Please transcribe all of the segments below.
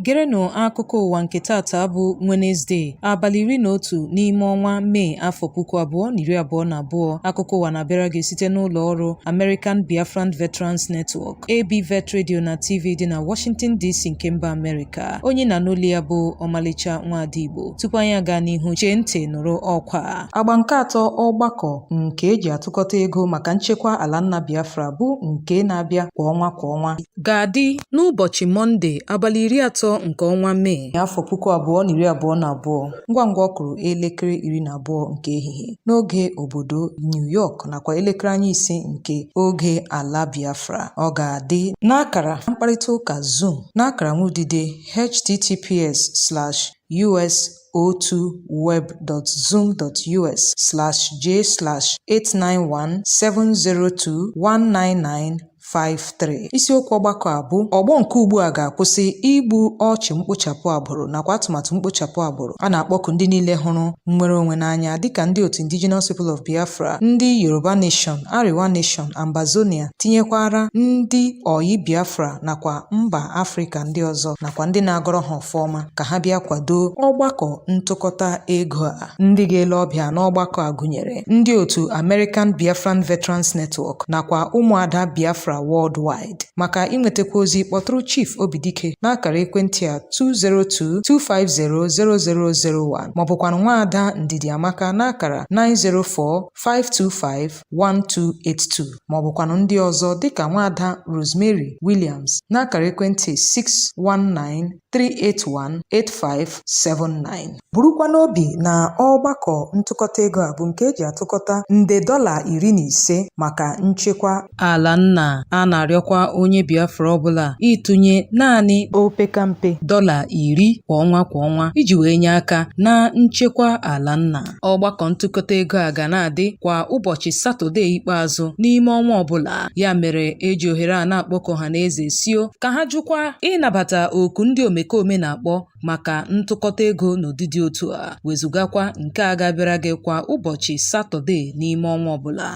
Gerenụ akụkọ ụwa nke tata bụ Wenezdee, abalị 11 n'ime ọnwa Mee afọ 2022. Akụkọ ụwa na-abịara gị site n'ụlọ ọrụ American Biafran Veterans Network, ABVET Radio na TV dị na Washington DC nke mba Amerịka. Onye na-anụ olu ya bụ Ọmalịcha Nwaada Igbo. Tupu anyị aga n'ihu, chee ntị nụrụ ọkwa. Agba nke atọ ọgbakọ nke eji atụkọta ego maka nchekwa ala nna Biafra bụ nke na-abịa kwa ọnwa kwa ọnwa ga-adị n'ụbọchị Mọnde abalị 30 nke ọnwa Mee afọ 2022 ngwa ngwa ọ kụrụ elekere 12 nke ehihie n'oge obodo New York nakwa elekere anya 5 nke oge ala Biafra. Ọ ga-adị n'akara mkparịta ụka Zoom n'akara nwudide https://us02web.zoom.us/j/89170219953. Isiokwu ọgbakọ a bụ ọgbọ nke ugbu a ga-akwụsị igbu ọchụ mkpochapụ agbụrụ nakwa atụmatụ mkpochapụ agbụrụ. A na-akpọku ndị niile hụrụ nnwere onwe n'anya dịka ndị otu Indigenous People of Biafra, ndị Yoruba Nation, Arewa Nation, Ambazonia, tinyekwara ndị oyi Biafra nakwa mba Afrịka ndị ọzọ nakwa ndị na-agọrọ ha ọfọma ka ha bịa kwado ọgbakọ ntụkọta ego a. Ndị ga-ele ọbịa n'ọgbakọ a gụnyere ndị otu American Biafran Veterans Network nakwa ụmụada Biafra Worldwide. Maka inwetakwa ozi kpọtụrụ Chief Obidike n'akara ekwentị a 202-250-0001 maọbụkwanụ nwaada Ndidi Amaka n'akara 904-525-1282 maọbụkwanụ ndị ọzọ dịka nwaada Rosemary Williams n'akara ekwentị 619-381-8579. Burukwa n'obi na ọgbakọ ntụkọta ego a bụ nke eji atụkọta nde $15 maka nchekwa ala nna. A na-arịọkwa onye Biafra ọbụla ịtụnye naanị opekampe $10 kwa ọnwa kwa ọnwa iji wee nye aka na nchekwa ala nna. Ọgbakọ ntụkọta ego a ga na-adị kwa ụbọchị Satọde ikpeazụ n'ime ọnwa ọbụla. Ya mere eji ohere a na-akpọku ọha na eze sio ka ha jụkwa ịnabata oku ndị omekome na-akpọ maka ntụkọta ego n'ụdị dị otu a, wezugakwa nke a ga-abịara gị kwa ụbọchị Satọde n'ime ọnwa ọbụla.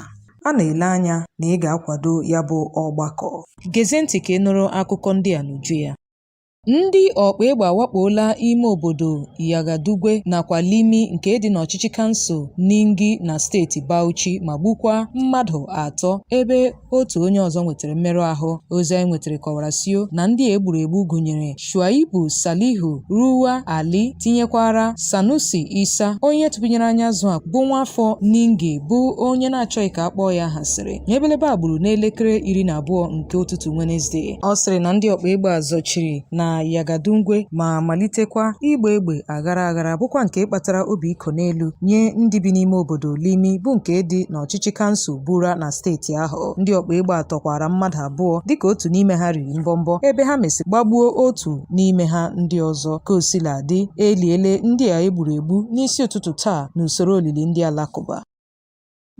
A na-ele anya na ị ga-akwado ya bụ ọgbakọ. Gezie ntị ka ị nụrụ akụkọ ndị a n'uju ya. Ndị ọkpa egbe awakpola ime obodo Yagadugwe nakwa Limi nke dị n'ọchịchị kansụl Ningi na steeti Bauchi ma gbukwaa mmadụ atọ ebe otu onye ọzọ nwetara mmerụ ahụ. Ozi anyị nwetara kọwara sio na ndị a egburu egbu gụnyere Shuaibu Salihu Ruwa Ali tinyekwara Sanusi Isa onye tụpụnyere anya azụ a bụ nwaafọ Ningi bụ onye na-achọghị ka a kpọọ ya aha sịrị na ebelebe a gburu n'elekere 12 nke ụtụtụ Wenezdee. Ọ sịrị na ndị ọkpa egbe a zọchiri na Yagadungwe ma malitekwa ịgba egbe aghara aghara bụkwa nke kpatara obi iko n'elu nye ndị bi n'ime obodo Limi bụ nke dị n'ọchịchị kansụl Bura na steeti ahụ. Ndị ọkpa egbe a tọkwara mmadụ abụọ dịka otu n'ime ha riri mbọmbọ ebe ha mesịrị gbagbuo otu n'ime ha ndị ọzọ. Ka o sila dị, e liele ndị a e gburu egbu n'isi ụtụtụ taa n'usoro olili ndị Alakụba.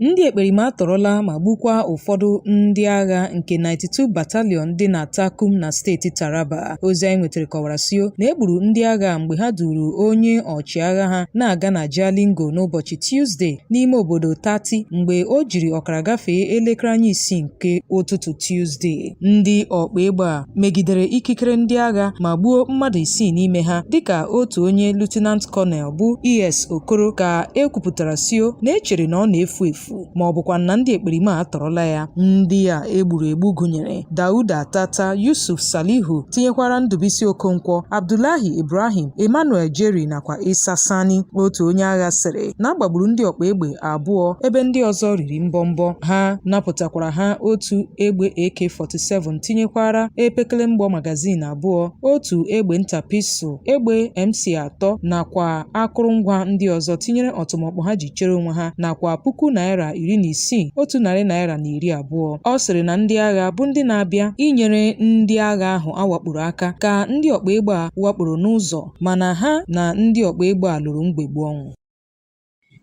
Ndị ekperima atọrọla ma gbukwaa ụfọdụ ndị agha nke 92 Battalion dị na Takum na steeti Taraba. Ozi anyị nwetara kọwara sio na e gburu ndị agha mgbe ha duuru onye ọchịagha ha na-aga na Jalingo n'ụbọchị Tuzdee n'ime obodo Tati mgbe o jiri ọkara gafee elekere anya isii nke ụtụtụ Tuzdee. Ndị ọkpa egbe a megidere ikikere ndị agha ma gbuo mmadụ isii n'ime ha dịka otu onye Lieutenant Colonel bụ ES Okoro ka e kwupụtara sio na e chere na ọ na-efu efu ma ọ bụkwa na ndị ekperima atọrọla ya. Ndị a e gburu egbu gụnyere Dauda Tata, Yusuf Salihu tinyekwara Ndubisi Okonkwo, Abdullahi Ibrahim, Emmanuel Jerry nakwa Isa Sani. Otu onye agha sịrị na a gbagburu ndị ọkpa egbe abụọ ebe ndị ọzọ riri mbọmbọ. Ha napụtakwara ha otu egbe AK-47 tinyekwara epekele mgbọ magazin abụọ, otu egbe nta pistol, egbe MC3 nakwa akụrụngwa ndị ọzọ tinyere ọtụmọkpọ ha ji chere onwe ha nakwa ₦16,120. Ọ sịrị na ndị agha bụ ndị na-abịa inyere ndị agha ahụ a wakporo aka ka ndị ọkpa egbe a wakporo n'ụzọ mana ha na ndị ọkpa egbe a lụrụ mgbegbu ọnwụ.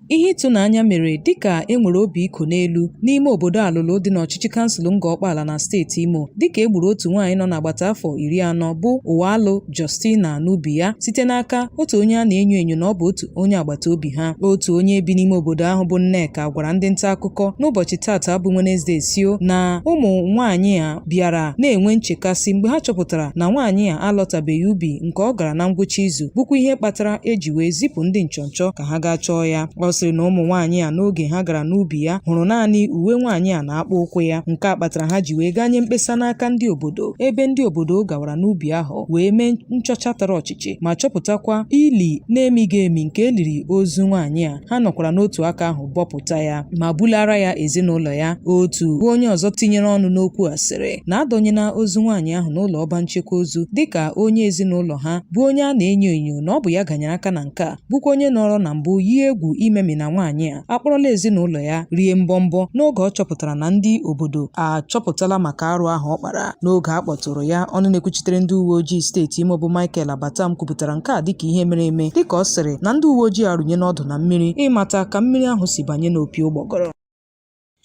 Ihe ịtụnanya mere dịka e nwere obi iko n'elu n'ime obodo Alụlụ dị n'ọchịchị kansụl Ngor Okpala na steeti Imo dịka e gburu otu nwaanyị nọ n'agbata afọ 40 bụ Ụwalụ Justina n'ubi ya site n'aka otu onye a na-enyo enyo na ọ bụ otu onye agbata obi ha. Otu onye bi n'ime obodo ahụ bụ Nneka gwara ndị nta akụkọ n'ụbọchị tata bụ Wenezdee sio na ụmụ nwaanyị a bịara na-enwe nchekasị mgbe ha chọpụtara na nwaanyị a alọtabeghị ubi nke ọ gara na ngwụcha izu bụkwa ihe kpatara e ji wee zipụ ndị nchọnchọ ka ha gaa chọọ ya. Ọ sịrị na ụmụ nwaanyị a n'oge ha gara n'ubi ya hụrụ naanị uwe nwaanyị a na akpụ ụkwụ ya. Nke a kpatara ha ji wee gaa nye mkpesa n'aka ndị obodo, ebe ndị obodo gawara n'ubi ahụ wee mee nchọcha tara ọchịchị ma chọpụtakwa ili na-emighị emi nke e liri ozu nwaanyị a. Ha nọkwara n'otu aka ahụ bọpụta ya ma bulara ya ezinụlọ ya. Otu bụ onye ọzọ tinyere ọnụ n'okwu a sịrị na adọnyela ozu nwaanyị ahụ n'ụlọ ọba nchekwa ozu dịka onye ezinụlọ ha bụ onye a na-enyo enyo na ọ bụ ya ganyere aka na nke a bụkwa onye nọrọ na mbụ yie egwu imemina nwaanyị a akpọrọla ezinụlọ ya rie mbọmbọ n'oge ọ chọpụtara na ndị obodo achọpụtala maka arụ ahụ ọ kpara. N'oge a kpọtụrụ ya, ọnụ na-ekwuchitere ndị uwe ojii steeti Imo bụ Michael Abatam kwupụtara nke a dịka ihe mere eme dịka ọ sịrị na ndị uwe ojii arụnyena ọdụ na mmiri ịmata ka mmiri ahụ si banye n'opi ụgbọgọrọ.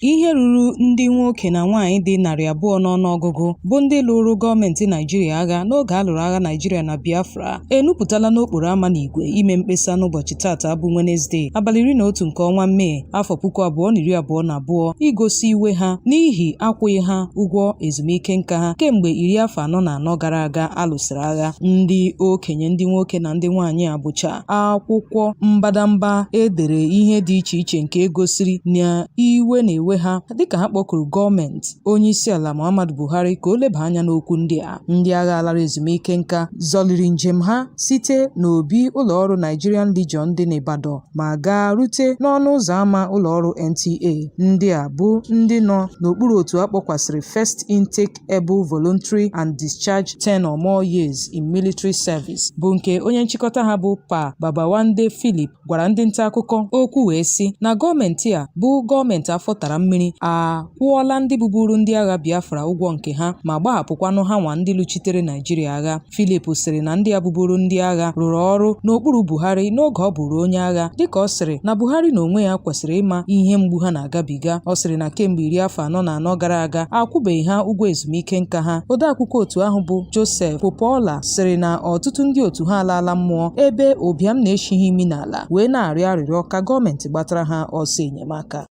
Ihe ruru ndị nwoke na nwaanyị dị 200 n'ọnụọgụgụ bụ ndị lụrụ gọọmenti Naịjirịa agha n'oge a lụrụ agha Naịjirịa na Biafra enupụtala n'okporo ama n'igwe ime mkpesa n'ụbọchị tata bụ Wenezdee, abalị 11 nke ọnwa Mee, afọ 2022 igosi iwe ha n'ihi akwụghị ha ụgwọ ezumike nka ha kemgbe iri afọ 44 gara aga a lụsịrị agha. Ndị okenye ndị nwoke na ndị nwaanyị a bụcha akwụkwọ mbadamba e dere ihe dị iche iche nke gosiri na iwe na-ewe ha dịka ha kpọkuru gọọmenti onyeisiala Muhammadu Buhari ka o leba anya n'okwu ndị a. Ndị agha lara ezumike nka zọliri njem ha site n'obi ụlọọrụ Nigerian Legion dị n'Ibadan ma gaa rute n'ọnụ ụzọ ámá ụlọọrụ NTA. Ndị a bụ ndị nọ n'okpuru otu a kpọkwasịrị First Intake Able Voluntary and Discharge 10 or More Years in Military Service bụ nke onye nchịkọta ha bụ Pa Babawande Philip gwara ndị nta akụkọ okwu wee sị na gọọmenti a bụ gọọmenti afọ tara mmiri akwụọla ndị bụburu ndị agha Biafra ụgwọ nke ha ma gbahapụkwanụ ha nwa ndị lụchitere Naijiria agha. Philip sịrị na ndị a bụburu ndị agha rụrụ ọrụ n'okpuru Buhari n'oge ọ bụrụ onye agha dịka ọ sịrị na Buhari na onwe ya kwesịrị ịma ihe mgbu ha na-agabiga. Ọ sịrị na kemgbe iri afọ 44 gara aga akwụbeghị ha ụgwọ ezumike nka ha. Odeakwụkwọ otu ahụ bụ Joseph Popola sịrị na ọtụtụ ndị otu ha alaala mmụọ ebe ụbịam na-eshi ha imi n'ala wee na-arịọ arịrịọ ka gọọmenti gbatara ha ọsọ enyemaka.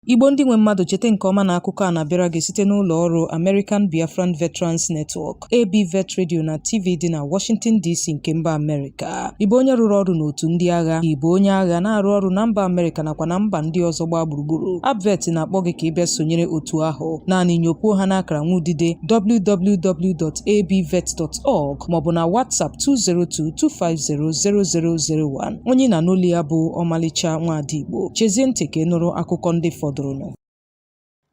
Igbo ndị nwe mmadụ, cheta nke ọma na akụkọ a na-abịara gị site n'ụlọ ọrụ American Biafran Veterans Network, ABVET Radio na TV dị na Washington DC nke mba Amerịka. Ị bụ onye rụrụ ọrụ n'otu ndị agha, ị bụ onye agha na-arụ ọrụ na mba Amerịka nakwa na mba ndị ọzọ gbaa gburugburu, ABVET na-akpọ gị ka ị bịa sonyere otu ahụ. Naanị nyopuo ha n'akara nwudide www.abvet.org maọbụ na WhatsApp 202-250-0001. Onye ị na-anụ olu ya bụ ọmalịcha nwaada Igbo. Chezie ntị ka ị nụrụ akụkọ ndị fọdụrụnụ.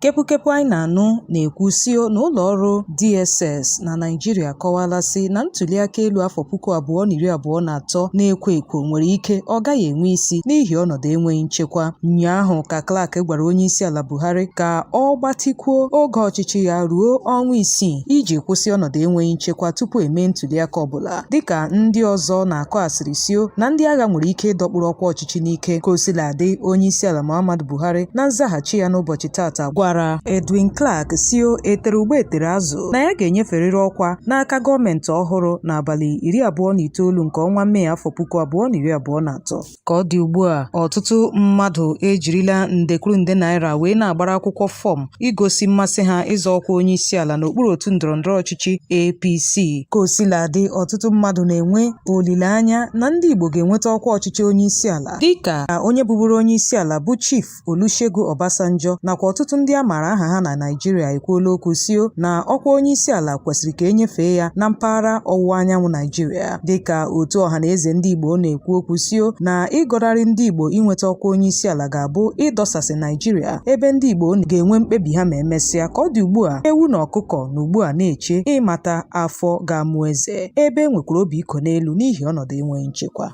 Kepukepu anyị na-anụ na-ekwu sị na ụlọ ọrụ DSS na Naịjirịa akọwaala sị na ntuliaka elu afọ 2023 na-ekwo ekwo nwere ike ọ gaghị enwe isi n'ihi ọnọdụ enweghị nchekwa. Ụnyaahụ ka Clark gwara onyeisiala Buhari ka ọ gbatịkwuo oge ọchịchị ya ruo ọnwa 6 iji kwụsị ọnọdụ enweghị nchekwa tupu e mee ntuliaka ọbụla, dịka ndị ọzọ na-akọ asịrị sio na ndị agha nwere ike ịdọkpụrụ ọkwa ọchịchị n'ike. Ka o sila dị, onyeisiala Muhammadu Buhari na nzaghachi ya n'ụbọchị tata gwara Edwin Clark sio etere ugbo etere azụ na ya ga-enyeferịrị ọkwa n'aka gọọmenti ọhụrụ n'abalị 29 nke ọnwa Mee afọ 2023. Ka ọ dị ugbu a, ọtụtụ mmadụ ejirila nde kwuru nde naira wee na-agbara akwụkwọ fọm igosi mmasị ha ịzọ ọkwa onye isi ala n'okpuru otu ndọrọndọrọ ọchịchị APC. Ka o sila dị, ọtụtụ mmadụ na-enwe olileanya na ndị Igbo ga-enweta ọkwa ọchịchị onye isi ala dịka onye bụburu onye isi ala bụ Chief Olusegun Obasanjo nakwa ọtụtụ ndị a maara aha ha na Naịjirịa ekwuola okwu sio na ọkwa onye isi ala kwesịrị ka e nyefee ya na mpaghara ọwụwa anyanwụ Naịjirịa, dịka otu Ọhanaeze ndị Igbo na-ekwu okwu sio na ịgọnarị ndị Igbo inweta ọkwa onye isi ala ga-abụ ịdọsasị Naịjirịa ebe ndị Igbo ga-enwe mkpebi ha ma emesịa. Ka ọ dị ugbu a, ewu na ọkụkọ na ugbu a na-eche ịmata afọ ga-amụ eze, ebe e nwekwara obi iko n'elu n'ihi ọnọdụ enweghị nchekwa.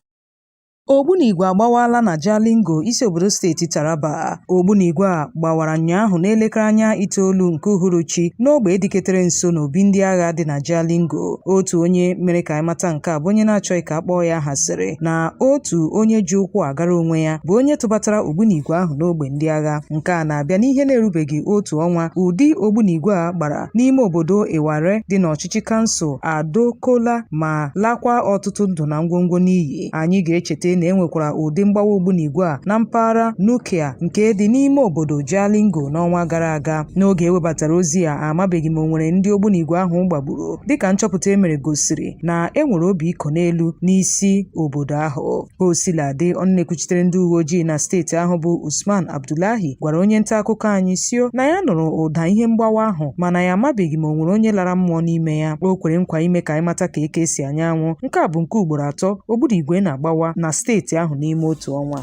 Ogbunigwe agbawala na Jalingo, isi obodo steeti Taraba. Ogbunigwe a gbawara ụnyaahụ n'elekere anya 9 nke uhuruchi n'ogbe dịketere nso n'obi ndị agha dị na Jalingo. Otu onye mere ka anyị mata nke a bụ onye na-achọghị ka a kpọọ ya aha sịrị na otu onye ji ụkwụ agara onwe ya bụ onye tụbatara ogbunigwe ahụ n'ogbe ndị agha. Nke a na-abịa n'ihe na-erubeghị otu ọnwa ụdị ogbunigwe a gbara n'ime obodo Eware dị n'ọchịchị kansụl Ardo Kola ma lakwa ọtụtụ ndụ na ngwongwo n'iyi. Anyị ga-echeta na e nwekwara ụdị mgbawa ogbunigwe a na mpaghara Nukia nke dị n'ime obodo Jalingo n'ọnwa gara aga. N'oge e webatara ozi a, amabeghị ma o nwere ndị ogbunigwe ahụ gbagburu, dịka nchọpụta e mere gosiri na e nwere obi iko n'elu n'isi obodo ahụ. Ka o sila dị, ọnụ na-ekwuchitere ndị uwe ojii na steeti ahụ bụ Usman Abdullahi gwara onye nta akụkọ anyị sio na ya nụrụ ụda ihe mgbawa ahụ mana ya amabeghị ma o nwere onye lara mmụọ n'ime ya. O kwere nkwa ime ka anyị mata ka eke si anya anwụ. Nke a bụ nke ugboro atọ ogbunigwe na-agbawa na steeti ahụ n'ime otu ọnwa.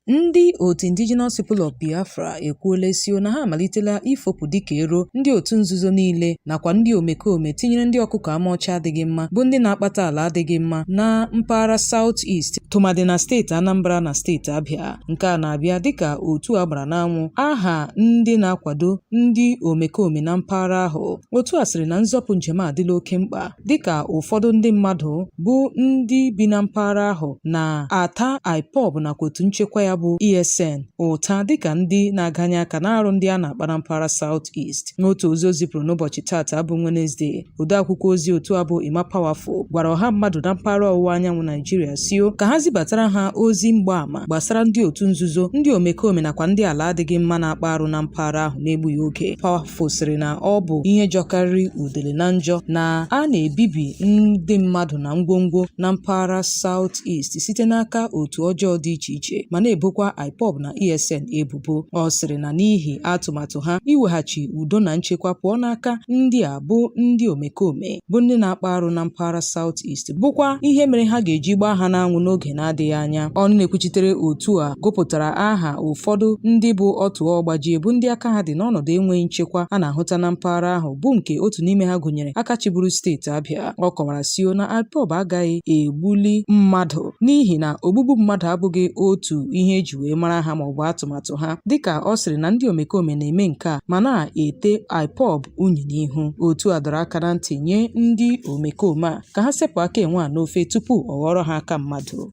Ndị otu Indigenous People of Biafra ekwuola sio na ha amalitela ifopụ dịka ero ndị otu nzuzo niile nakwa ndị omekome tinyere ndị ọkụkọ ama ọcha adịghị mma bụ ndị na-akpata ala adịghị mma na mpaghara South East tụmadị na steeti Anambra na steeti Abia. Nke a na-abịa dịka otu a gbara n'anwụ aha ndị na-akwado ndị omekome na mpaghara ahụ. Otu a sịrị na nzọpụ njem a adịla oke mkpa dịka ụfọdụ ndị mmadụ bụ ndị bi na mpaghara ahụ na-ata IPOB nakwa otu nchekwa ya bụ ESN ụta dịka ndị na-aganye aka n'arụ ndị a na-akpa na mpaghara South East. N'otu ozi o zipụrụ n'ụbọchị taata bụ Wenezdee, odeakwụkwọ ozi otu a bụ Emma Powerful gwara ọha mmadụ na mpaghara ọwụwa anyanwụ Naijiria sio ka ha zibatara ha ozi mgbaama gbasara ndị otu nzuzo, ndị omekome nakwa ndị ala adịghị mma na-akpa arụ na mpaghara ahụ n'egbughị oge. Powerful sịrị na ọ bụ ihe jọkarịrị udele na njọ na a na-ebibi ndị mmadụ na ngwongwo na mpaghara South East site n'aka otu ọjọọ dị iche iche ma na-ebokwa IPOB na ESN ebubo. Ọ sịrị na n'ihi atụmatụ ha iweghachi udo na nchekwa pụọ n'aka ndị a bụ ndị omekome bụ ndị na-akpa arụ na mpaghara South East bụkwa ihe mere ha ga-eji gbaa ha n'anwụ n'oge na-adịghị anya. Ọnụ na-ekwuchitere otu a gụpụtara aha ụfọdụ ndị bụ ọtụọ ọgbajie bụ ndị aka ha dị n'ọnọdụ enweghị nchekwa a na-ahụta na mpaghara ahụ bụ nke otu n'ime ha gụnyere aka chịburu steeti Abia. Ọ kọwara sio na IPOB agaghị egbuli mmadụ n'ihi na ogbugbu mmadụ abụghị otu ihe eji wee mara ha maọbụ atụmatụ ha, dịka ọ sịrị na ndị omekome na-eme nke a ma na-ete IPOB unyi n'ihu. Otu a dọrọ aka na ntị nye ndị omekome a ka ha sepụ aka enwe a n'ofe tupu ọ ghọrọ ha aka mmadụ.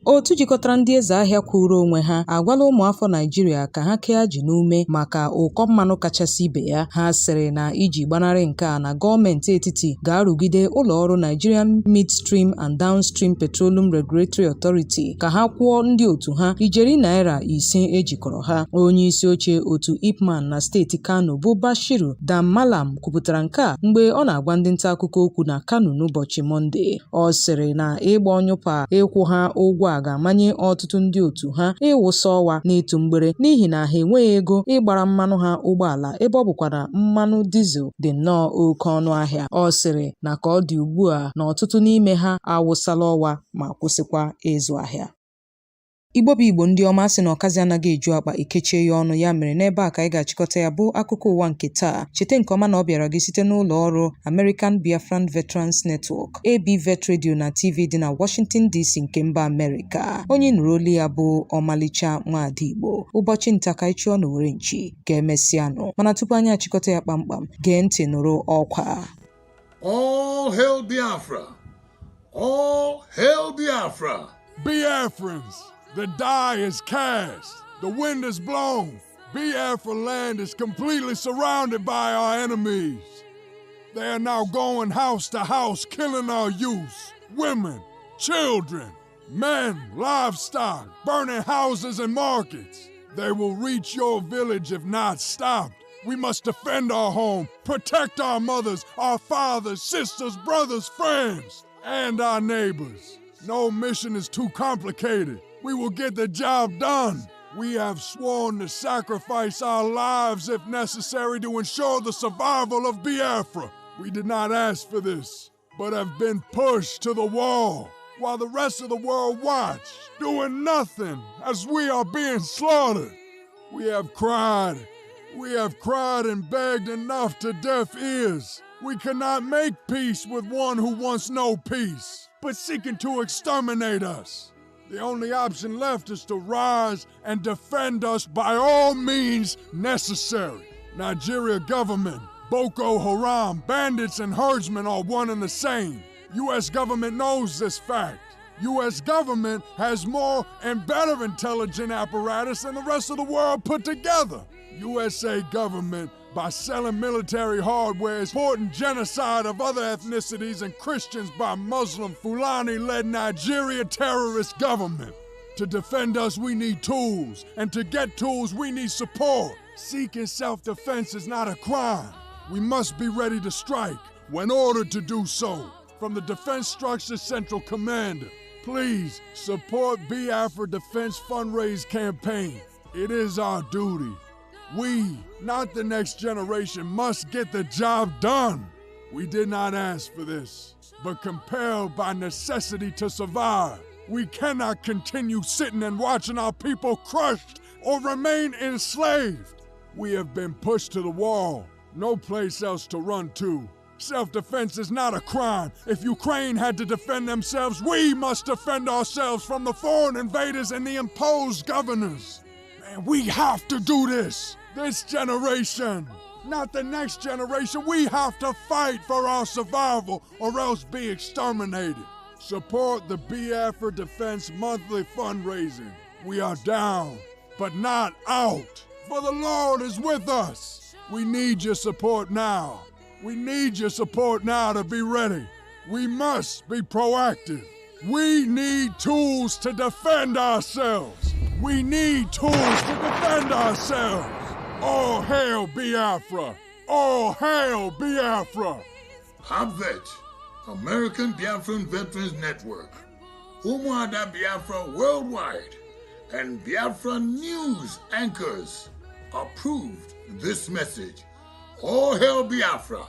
Otu jikọtara ndị eze ahịa kwụụrụ onwe ha agwala ụmụafọ Naịjirịa ka ha kee ajị n'ume maka ụkọ mmanụ kachasị ibe ya. Ha sịrị na iji gbanarị nke a na gọọmenti etiti ga-arụgide ụlọọrụ Nigerian Midstream and Downstream Petroleum Regulatory Authority ka ha kwụọ ndị otu ha ijeri naira 5 ejikọrọ ha. Onye isi oche otu IPMAN na steeti Kano bụ Bashiru Danmallam kwupụtara nke a mgbe ọ na-agwa ndị nta akụkọ okwu na Kano n'ụbọchị Mọnde. Ọ sịrị na ịgba ọnyụpa ịkwụ ha ụgwọ a ga-amanye ọtụtụ ndị otu ha ịwụsa ọwa n'ịtụ mgbere n'ihi na ha enweghị ego ịgbara mmanụ ha ụgbọala ebe ọ bụkwa na mmanụ dizel dị nnọọ oke ọnụ ahịa. Ọ sịrị na ka ọ dị ugbu a na ọtụtụ n'ime ha awụsala ọwa ma kwụsịkwa ịzụ ahịa. Igbo bụ Igbo ndị ọma, sị na ọkazi anaghị eju akpa ekechie ya ọnụ. Ya mere n'ebe a ka anyị ga-achịkọta ya bụ akụkọ ụwa nke taa. Cheta nke ọma na ọ bịara gị site n'ụlọ ọrụ American Biafran Veterans Network, ABVET Radio na TV dị na Washington DC nke mba Amerịka. Onye nụrụ olu ya bụ ọmalịcha nwaada Igbo. Ụbọchị nta ka anyị chụọ n'owere nchi, ka emesịanụ. Mana tupu anyị achịkọta ya kpamkpam, gee ntị nụrụ ọkwa. All hail Biafra! All hail Biafra! Biafrans, the die is cast, the wind is blown. Biafra land is completely surrounded by our enemies. They are now going house to house, killing our youths, women, children, men, livestock, burning houses and markets. They will reach your village if not stopped. We must defend our home, protect our mothers, our fathers, sisters, brothers, friends, and our neighbors. No mission is too complicated. We will get the job done. We have sworn to sacrifice our lives if necessary to ensure the survival of Biafra. We did not ask for this, but have been pushed to the wall while the rest of the world watch, doing nothing as we are being slaughtered. We have cried. We have cried and begged enough to deaf ears. We cannot make peace with one who wants no peace, but seeking to exterminate us. The only option left is to rise and defend us by all means necessary. Nigeria government, Boko Haram, bandits and herdsmen are one and the same. U.S. government knows this fact. U.S. government has more and better intelligent apparatus than the rest of the world put together. USA government, by selling military hardware, is supporting genocide of other ethnicities and Christians by Muslim Fulani-led Nigeria terrorist government. To defend us, we need tools, and to get tools, we need support. Seeking self-defense is not a crime. We must be ready to strike when ordered to do so. From the Defense Structure Central Commander, please support Biafra Defense Fundraise Campaign. It is our duty. We, not the next generation, must get the job done. We did not ask for this, but compelled by necessity to survive. We cannot continue sitting and watching our people crushed or remain enslaved. We have been pushed to the wall, no place else to run to. Self-defense is not a crime. If Ukraine had to defend themselves, we must defend ourselves from the foreign invaders and the imposed governors. Man, we have to do this. This generation, not the next generation. We have to fight for our survival or else be exterminated. Support the Biafra Defense monthly fundraising. We are down, but not out, for the Lord is with us. We need your support now. We need your support now to be ready. We must be proactive. We need tools to defend ourselves. We need tools to defend ourselves. All hail Biafra. All hail Biafra. ABVET, American Biafran Veterans Network, Umuada Biafra Worldwide, and Biafra News anchors approved this message. All hail Biafra.